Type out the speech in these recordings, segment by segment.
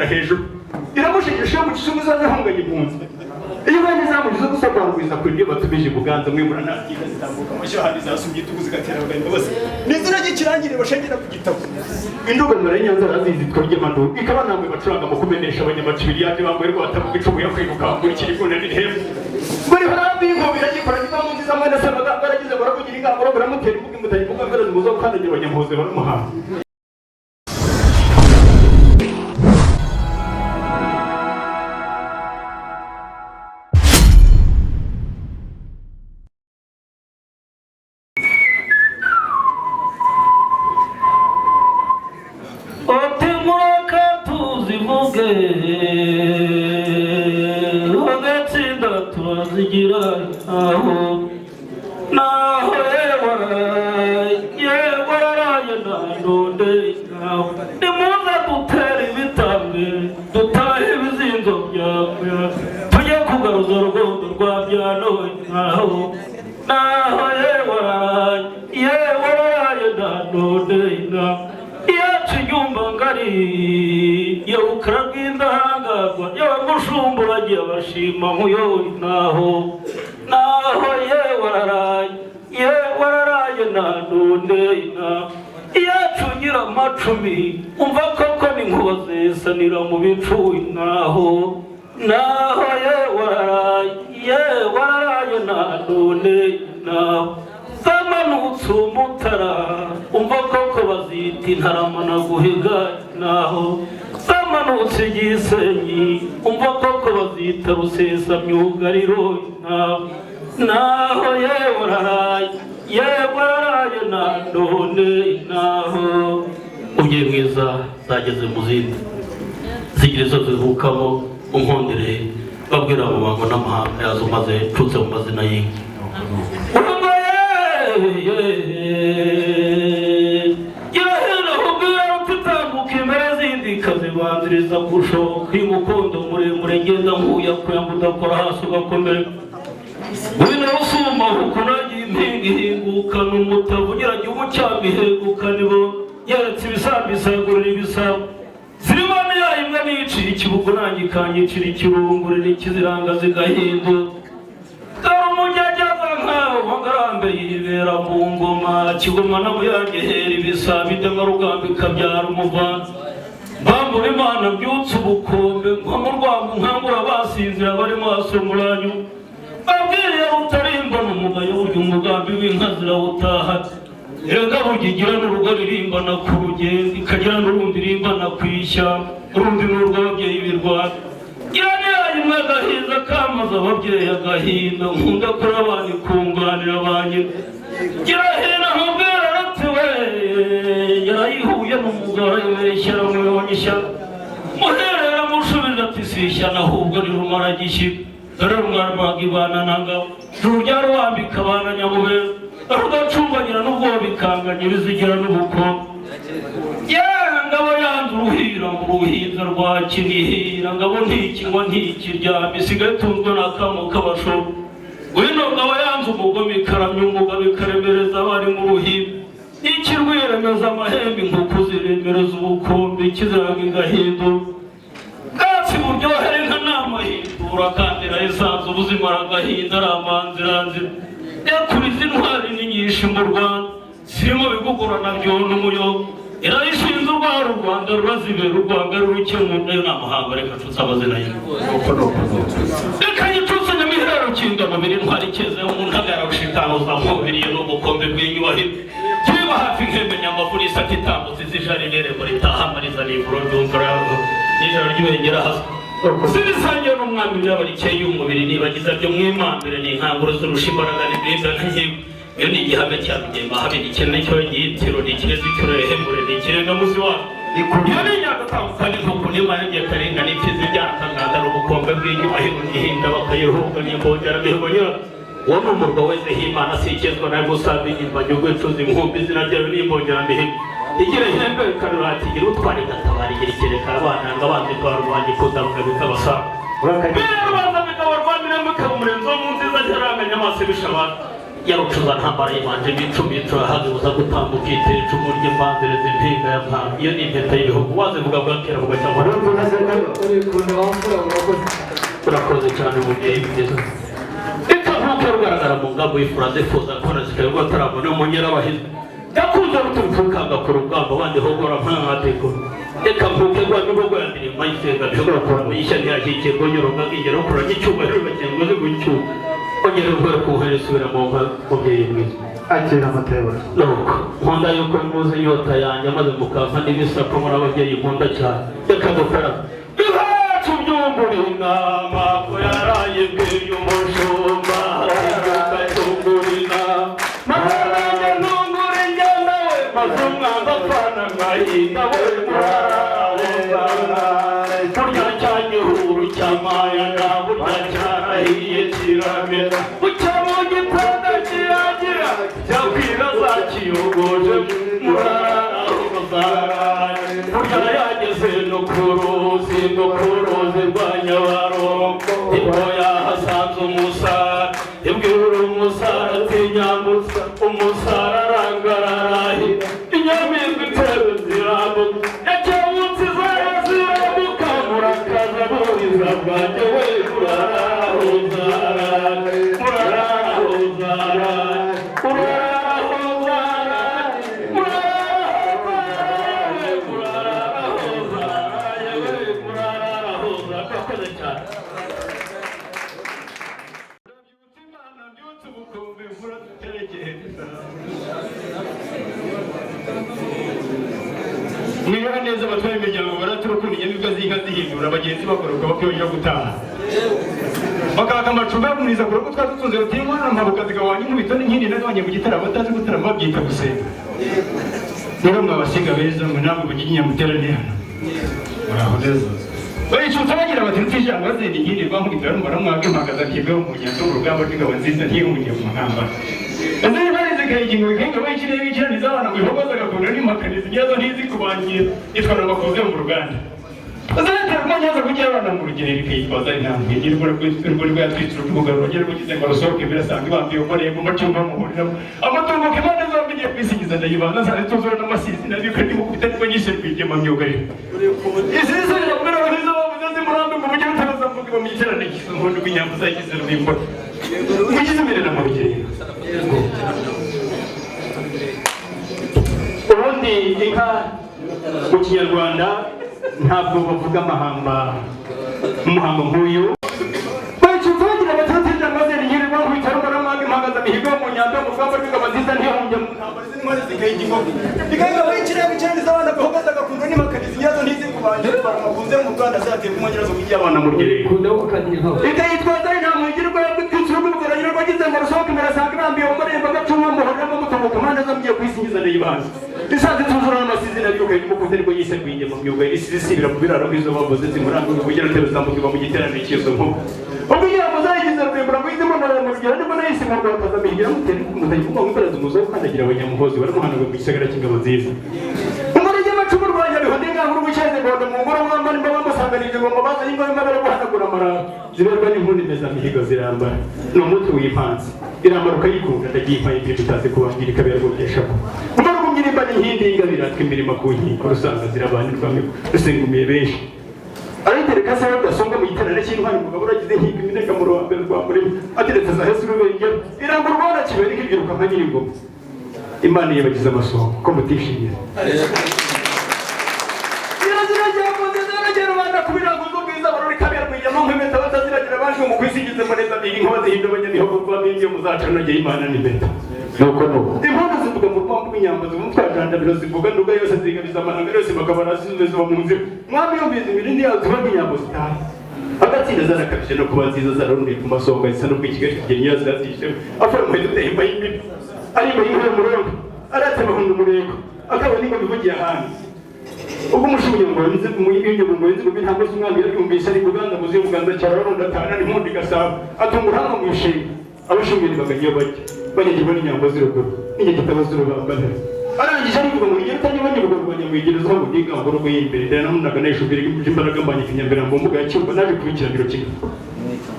Hejuru iramushigisha mu kisumu zazahunganye impunzi iyo bane zamugize gusa kwangwiza kuri ibyo batumije Buganza mwimura ntabyiga zitambuka amashyahani zasumye itugu zigatera abagani bose ni izina ry'ikirangire bashengera ku gitabo induga mara y'Inyanza razizi twaryamando ikaba namwe bacuranga mu kumenesha abanyamacibiri yaje bambaye rwatavuga icumu yo kwiruka nkurikira ibona n'ihembe muri harambi inkombe iragikora kiva mu nziza mwene se amagambo aragize baravugira inganguro baramutera imbuga imutanya imbuga mbere zimuza gukandagira abanyampuze baramuhanga. Mureke tuzivuge agatsinda turazigira aho naho yewe araye ndandonde naho nimuze dutere ibitambwe dutahe ibizinzo byawe tujye kugaruza urugondo rwa byano naho naho yewe araye ndandonde naho iyacu inyumba ngari yawukara bw'indahangarwa y'abamushumbura agiye abashima nkuyo naho naho yewe araraye yewe araraye nandonde naho iyacu nyiramacumi umva koko n'inkuba zisanira mu bicu naho naho yewe araraye yewe araraye nandonde naho zamanutse umutara umva koko bazita intarama na guhiga naho zamanutse igisenyi umva koko bazita rusesa myugariro naho naho yewe araraye yewe araraye nandone naho umubyeyi mwiza zageze mu zindi zigira izo zivukamo unkondere babwira abo bantu n'amahanga yazo maze ncutse mu mazina y'inka. Kazibanziriza gushoka y'umukondo muremure ngenda nkuya kuyamba udakora hasi ugakomereka wino usumba kuko nagiye impinga ihingukana umutavu nyiragihugu cyamihengukana ibo yeretse ibisambi isagurira ibisabo zirimo niya imwe niciye ikibugo nanjye ikanyicira ikirungurira ikiziranga zigahinduka dore umujyajyaza nkawe magarambe yibera mu ngoma kigoma na muyange hera ibisabo idemarugambo ikabyara umuvanzi mbambura Imana mbyutse ubukombe nko mu rwango nkangura basinzira barimo basoma babwiriye rutarimbana umugayo burya umugambi w'inka zirawutaha erega burya igira n'urugo ririmbana ku rugendo ikagira n'urundi rimbana ku ishyamba urundi ni urw'ababyeyi b'i Rwanda imwe agahinda kamaze ababyeyi agahinda nkunda kuri abana ikunganira ba nyina girahera nkubwira ati we yarayihuye n'umugore yibeshyera mubonye ishyano muherera mushubije ati si ishyano ahubwo ni rumaragishyika dore rumwarwaga ibana na ngabo rubyaro wambika abana nyamubera rudacumbagira n'ubwoba bikanganya ibizigira n'ubukombe ngabo yanze uruhira mu ruhinza rwa Kinihira ngabo ntikinywa ntikiryama isigaye itunzwe n'akamo k'abashumba wino ngabo yanze umugome ikaramya umugabo ikaremereza abari mu ruhimbi ikirwiremeza amahembe inkuku ziremereza ubukombe ikiziranga igahindura bwatsi buryohera inka n'amahindura kandi irayisanze ubuzima aragahinda aramanziranzira yakuriza intwari ni nyinshi mu Rwanda zirimo bigugurana byona umuyobo irayishinze urwara u Rwanda rurazibera u Rwanda rurukemura nayo ni amahanga reka ncutse amazina ye reka nyicutse nyamihera rukinga mubiri intwari ikeze mu ntagara rushikanuza nkubiriye n'ubukombe bw'inyubahiro kiba hafi nkemenya amavura isaka itambutse izijari n'irembo ritaha amariza n'ivuro ryumvura n'ijoro ry'ibengera hasi sibisangiye n'umwami by'abarikeye y'umubiri nibagiza byo mwimambire ni inkanguro zirusha imbaraga n'ibiribwa nk'inkiko iyo ni igihame cya rugemba habiri ikene cyo gitiro ni ikirezi cy'uruhemure ni ikirenga muzi wacu iyo ni inyagatambuka n'inkoko n'imana karenga n'imfizi byakanganda ubukombe bw'inyubahiro n'ihinda bakayiruhuka n'imbongera mihigo nyira uwo ni umurwa wezeho Imana sikezwa nawe musamba inyuma gihugu icuza inkumbi izina ryayo n'imbongera mihigo igira ihembe ikarurata igira utwara igatabara igira ikereka abana ngo abanzi kwa rubanda ikuzamuka bikabasanga mbere rubanza bikaba rwa mirembe ikaba umurenzi wo mu nziza ntaramenya amaso ibisha abantu Yarucuza ntambara yibanje imicumi turahazuza gutambuka itera icumu ry'imbanziriza impinga ya mpanga. Iyo ni impeta y'ibihugu wazivuga bwa kera bugacya. Urakoze cyane mubyeyi mwiza. Reka nkuko rugaragara mu ngambo y'ifura zifuza kora zikayoba atarabona umunyerabahizi yakunze rutumfukanga ku rugamba abandi hogora nkangateko. Reka mvuke rwa migogo ya mirimo ayisenga bishobora kurama ishya ntiyashyikirwa nyuruga ingero kuranya icyubahiro bakengo zigucyuka ongera ukore kuhera isubira mu nka mubyeyi mwiza. Akira amatebura. Nuko nkunda yuko muzi inyota yanjye maze mukampa n'ibisako muri ababyeyi nkunda cyane. Reka dukora iwacu byungura inama ko yaraye bwiye umushumba tungura inama maze ntungura injyana we maze umwanzi apfana agahinda we murarahozana. Burya cya gihuru cy'amayaga burya cyarahiye kiramera bucya mu gitondo kiragira cyakwira zakiyogoje murarahozana. Burya yageze no ku ruzi no ku ruzi rwa Nyabarongo nibwo yahasanze umusara ibwira umusara ati nyambutsa umusara arangararahira inyamibwa itera zirambuka yakebutse izaya zirambuka murakaza buriza bwanjye we murarahozara murarahozara murarahozara murarahozara murakoze cyane. Mwiriwe neza abatwara imiryango baraturukunda inyamibwa z'inka zihindura bagenzi bagoroka bakiyongera gutaha bakaka amacumbi bagumiriza ku rugo twari dutunze rutinywa mpabuka zigabanya inkubito n'inkindi nagabanye mu gitaramo batazi gutarama babyita gusenga. Rero mwabasinga beza mwe namwe mugiye muteraniye hano muraho neza. Baricutsa bagira bati rutijanga bazinda inkindi rwankubita rumara mwaka impagaza ntibwe mu nyanja urugamba rw'ingabo nziza ntihungiye mu ntambara. Ese barize ingingo ikenga bayikiriye bikiraniza abana mu bihogo zagakunda n'impakanizi nyazo ntizikubangira itwara abakuze mu ruganda. Azatera umwanya kugira abana mu rugerero ikayitwaza intambwe igira urwo rwo yatwitse urubuga rwongera rugize ngo rusohoke birasanga ibambiye umurego umucumba muhuriramo amatungo k'imana zombi igiye kwisigiza ndayibana zari tuzura n'amasizi nabika ndimukubita nibwo nyishe rwigema myugariro. Izi zisubira kubera abahizi bavuze zimurambi mu buryo butabaza mvuga mu giterane cy'inkondo rw'inyambo zagize rubimbo. Mugize imbere na mu rugerero. Ubundi inka mu kinyarwanda ntabwo bavuga amahamba umuhango nk'uyu. Baricutsa bagira bati rutija maze nyirirwa nkubita rumara mwaka impagaza mihigo mu nyanja mu rugamba rw'ingabo nziza ntihunge mu ntambara z'intwari zikayiga ingogo. Ikayiga bayikiriye bikiraniza abana gahogaza agakunda n'impakanizi nyazo ntizikubanje rwara makuze mu Rwanda zaterwa umwongereza kugira abana mu rugerero. Ikayitwaza intama igirwa yatwitse urugo rugoranye rwagize ngo rusohoke imbere asanga ibambiye umurembo agacuma muhoramo mutunguka impande zombi igiye kwisingiza ndayibanza. Isazi tuzura n'amasizi nabyuka irimo kuko ariko yise rwigema myuga isizi isibira mu biraro nk'izo bavuze zimuranga ubugira rutero zambuka iba mu giterane cy'izo nkuba. Ubwo igira ngo zayigize rwembura ngo izimo ndara mu rugero nibwo nahise mu rwanda kazamihigira mutera mutayivuga ngo imbaraza umuzo ukandagira abanyamuhozi baramuhanaga mu gisagara cy'ingabo nziza. Umurege amacumu rwanya bihode ngaho urubucyeze ngondo mu ngoro mwamba nimba bamusanganije ngo baza y'ingoma imabara guhanagura amarara ziberwa n'impundu imeza mihigo zirambara ni umutwe w'impanzi irambara ukayikunda ndagiye impaye ibyo utazi kubabwira ikabera gukesha ko umarugumye irimba n'inkindi y'ingabire atwa imirima ku nkiko rusanga zirabanirwa rusengumiye benshi aritereka se rudasumbwa mu giterane cy'intwari umugabo uragize inkiko iminega mu ruhambere rwa murima ateretse za hese urubengero iranga urwana kibereka ibyiruka nka nyir'ingoma. Imana yibagize amasoko ko mutishimiye. Nuko nuko impundu zivuga mu rwambo rw'inyambo zimutwajandabiro zivuga nduga yose zigabiza amahanga yose bakabara zizume ziba mu nzira mwami yumvise imirindi yazo zibaga inyambo zitaha agatsinda zarakabije no kuba nziza zararundiye ku masonga zisa n'ubwo ikigali kigera nyirazo yazishemo afura umuheto uteye imba y'imbibi arimba y'inka y'umurongo aratema ahunda umurego akaba n'ingoma ivugiye ahandi. Ubwo umushubuye ngo nzi mu yinyo ngo nzi ngo ntabwo se umwami yabyumvise ari Buganda muzi Buganda cyaro runda tana n'impundi gasabo atunga uruhanga mu ishinga abashungeri baganye bajya banyagirwa n'inyambo z'uruguru n'inyagitabo z'urubambane arangije arivuga ngo nigera utajya banyurwa rwanya mwigereza aho mugiga ngo rugo y'imbere ndana namunaga nayishubira imbaraga mbanye kinyambere mu mbuga ya cyumba naje kubikira biro kimwe.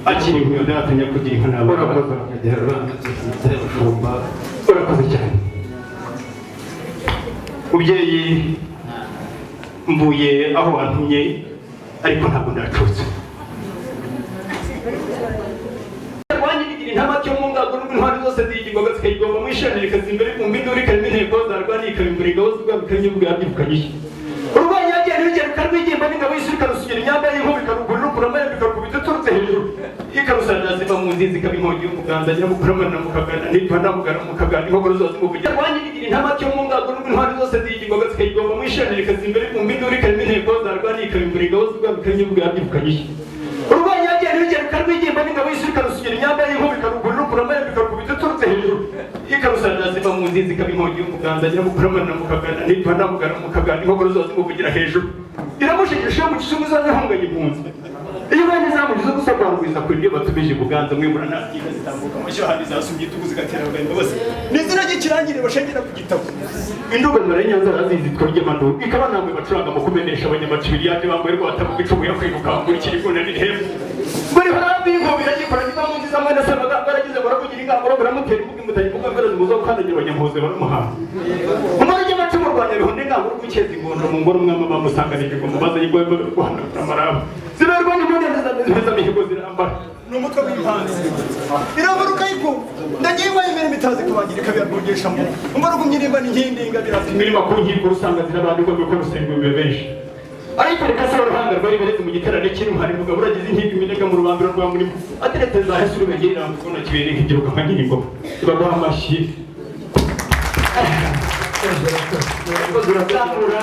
Akiri inkuyo data nyakugira inka nawe. Urakoze bakagera rurambitse. Urakoze cyane mubyeyi, mvuye aho wantumye ariko ntabwo ndacutse. Rwanyirigira intamati yo mu ngago n'intwari zose ziyigirwaga zikayigomba mu ishanire ikazimbere mu mbinduri ikarimo intego zarwaniye ikabimbura ingabo z'ubwami ikamenya byirukanye ishya. Urwanya yagiye n'urugero rw'igimba n'ingabo y'isi ikarusugira imyamba y'inkuba ikarugura rukuramaya ikarukubita uturutse hejuru ikarusana ziva mu nzizi ikaba inkongi y'umuganza nyiramukuramana mukagana nitwa ndamugana mukagana inkokora zose zimuvugira. Rwanyirigira intamati yo mu ngago n'intwari zose ziyigirwaga zikayigomba mu ishanire ikazimbere mu mbinduri ikarimo intego zarwaniye ikabimbura ingabo z'ubwami ikamenya byirukanye ishya. Urwanya yagiye n'urugero rw'igimba n'ingabo y'isi ikarusugira imyamba y'inkuba ikarugura rukuramaya ikarukubita uturutse hejuru ikarusana ziva mu nzizi ikaba inkongi y'umuganza nyiramukuramana mukagana nitwa ndamugana mukagana inkokora zose zimuvugira hejuru. Iramushigisha mu gisubizo zahunganye impunzi iyo bane zamugize gusa kwangwiza kuri iyo batumije Buganza mwimura ntabyiga zitambuka amashyuhani zasumye itugu zigatera abagabo bose ni izina ry'ikirangire bashengera ku gitabo. Induga mara y'Inyanza arazizi ry'amandu ikaba namwe bacuranga mu kumenesha abanyamacibiri yaje bambaye rwatavuga icumu yo kwiruka muri kirigona n'ihembe bari harambi y'inkubi iragikora kiva mu nziza mwene se amagambo aragize baravugira ingambo baramutera imbuga imutanya imbuga mbere zimuza gukandagira abanyampuze baramuhanga umara ry'amacumu rwanya bihunda ingambo rw'ukeza ingondo mu ngoro umwami bamusanganije ngo mubaze y'ingwembe guhanagura amaraba ziberwa n'impungenge z'amezi mihigo zirambara Ni umutwe w'impanzi iravuruka yikumva ndagiye iwayo imirimo itazi kubangira ikabirarwongesha mu umva rugumye irimba n'inkindi ingabira. Imirimo ku nkiko usanga zirabandikwa kuko rusengo bibe benshi ariko reka se uruhanga rwari bereze mu giterane cy'intwari mugabo uragize inkiko iminega mu rubambiro rwa murimo ateretse za hese urubegera irambikona kibereye nk'igiruka nka nyir'ingoma baguha amashyi. Zamura zamura.